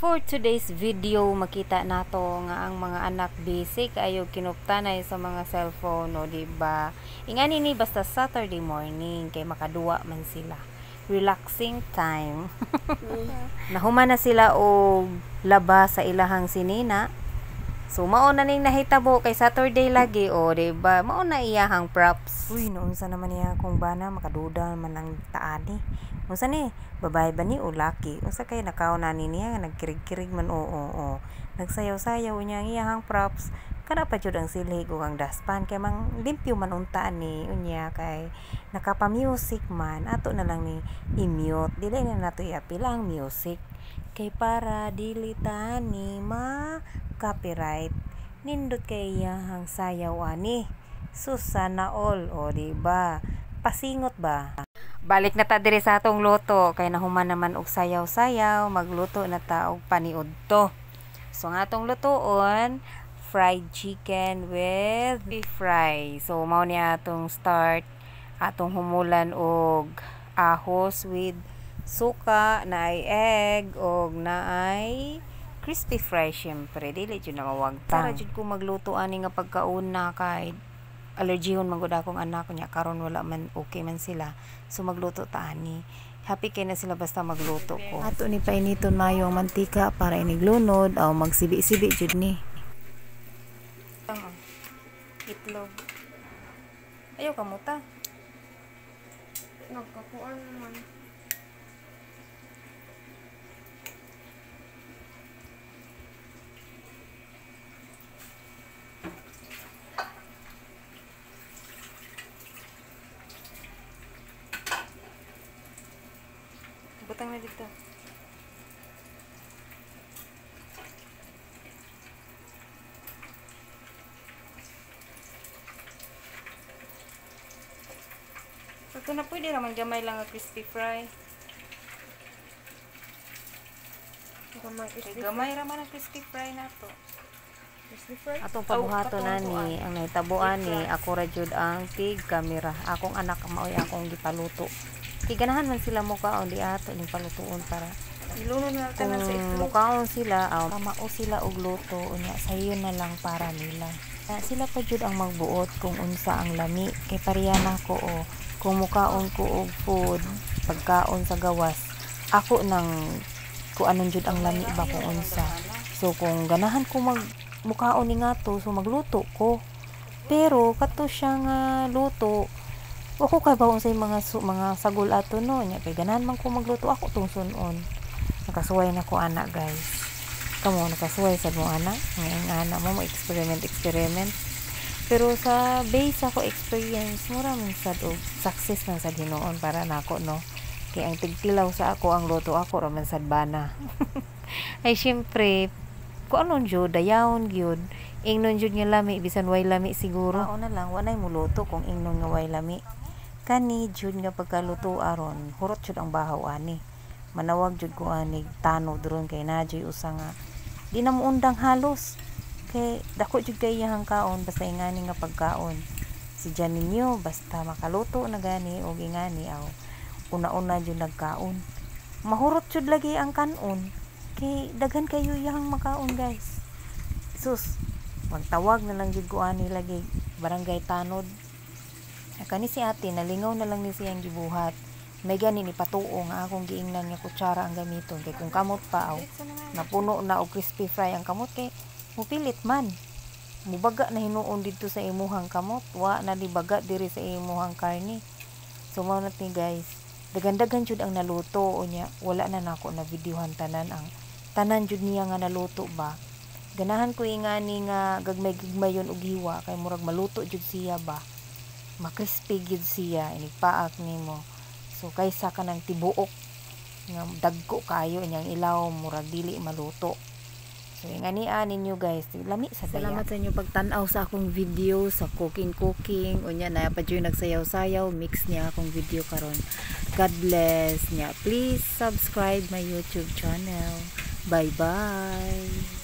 For today's video, makita nato nga ang mga anak busy kaayo kinuptanay sa mga cellphone, no, di ba? Ingani ni basta Saturday morning kay makaduwa man sila. Relaxing time. Nahuman na sila og laba sa ilahang sinina. So mao na ning nahitabo kay Saturday lagi, o di ba? Mao na iyahang props. Uy, noon sa naman niya akong bana makaduda man ang taani. Unsa ni? Babae ba ni o laki? Unsa kay nakaon ani niya nga nagkirig-kirig man, oo, oo. Nagsayaw-sayaw niya ang iyahang props. Kana pa jud ang silhig ug ang dustpan kay mang limpyo man unta ni unya kay nakapa-music man ato na lang ni i-mute, dili na nato iapila ang music kay para dili ta ni ma copyright. Nindot kay iyahang sayaw ani. Susana all, o di ba? Pasingot ba? Balik na ta diri sa atong luto kay nahuman naman og sayaw-sayaw, magluto na ta og paniudto. So ang atong lutoon, fried chicken with beef fry. So mao ni atong start, atong humulan og ahos with suka, naay egg og naay crispy fry, syempre dili jud na mawagtang. Para jud ko magluto ani nga pagkauna kay allergyhon man gud akong anak nya karon wala man, okay man sila. So magluto ta ani. Happy kay na sila basta magluto ko. Ato ni painiton maayo ang mantika para iniglunod aw magsibi-sibi jud ni. Itlog. Ayaw kamuta. Nagkakuan naman. Butang na dito. Ito na pwede raman gamay lang ang crispy fry. Gamay crispy. Gamay raman ang crispy fry nato. Crispy fry? Atong pabuhaton na ni ang nahitabuan ni ako ra jud ang tig kamera. Akong anak maoy akong gipaluto. Kay ganahan man sila mukaon, di ato ning palutoon para Ilunod na tanan sa itlog. Mukaon sila, aw mao sila og luto unya sayo na lang para nila. Sila pa jud ang magbuot kung unsa ang lami kay pareha nako o kung mukaon ko og food pagkaon sa gawas ako nang kung anon jud ang lami ba kung unsa. So kung ganahan ko mag mukaon ni ngato, so magluto ko. Pero kato siya nga luto, wa ko kabaw unsay mga mga sagol ato no nya kay ganahan man ko magluto ako tong sunon. Nakasuway na ko ana guys. Kamo nakasuway sad mo ana, ngayon ana mo mo experiment experiment. Pero sa base ako experience mura man sad og success man sad hinuon para nako no. Kay ang tigtilaw sa ako ang luto ako ra man sad bana. Ay syempre kung anon jud dayawon gyud ingnon jud nga lami bisan way lami siguro. Mao na lang wa nay muluto kung ingnon nga way lami. Kani jud nga pagkaluto aron hurot jud ang bahaw ani. Manawag jud ko ani tanod ron kay naa juy usa nga di na muundang halos. Kay dako jud kay iyang kaon basta ingani nga pagkaon. Si Janinho basta makaluto na gani og ingani aw una-una jud nagkaon. Mahurot jud lagi ang kanon kay daghan kayo iyang makaon guys. Sus, magtawag na lang jud ko ani lagi barangay tanod. Kani si ate nalingaw na lang ni siyang gibuhat. May gani ni patuo nga akong giingnan nga kutsara ang gamiton kay kung kamot pa aw napuno na og crispy fry ang kamot kay mupilit man. Mubaga na hinuon didto sa imuhang kamot, wa na di baga diri sa imuhang karne. So mao na ni guys, daghan-daghan jud ang naluto unya wala na nako na videohan tanan ang tanan jud niya nga naluto ba. Ganahan ko ingani nga gagmay-gagmayon og hiwa kay murag maluto jud siya ba. Makrispy gyud siya inigpaak nimo. So kaysa kanang tibuok nga dagko kayo inyang ilaw murag dili maluto. So ingani ninyo guys, lami sa daya. Salamat sa inyo pagtan-aw sa akong video sa cooking cooking unya na pa jud nagsayaw-sayaw mix niya akong video karon. God bless niya. Please subscribe my YouTube channel. Bye bye.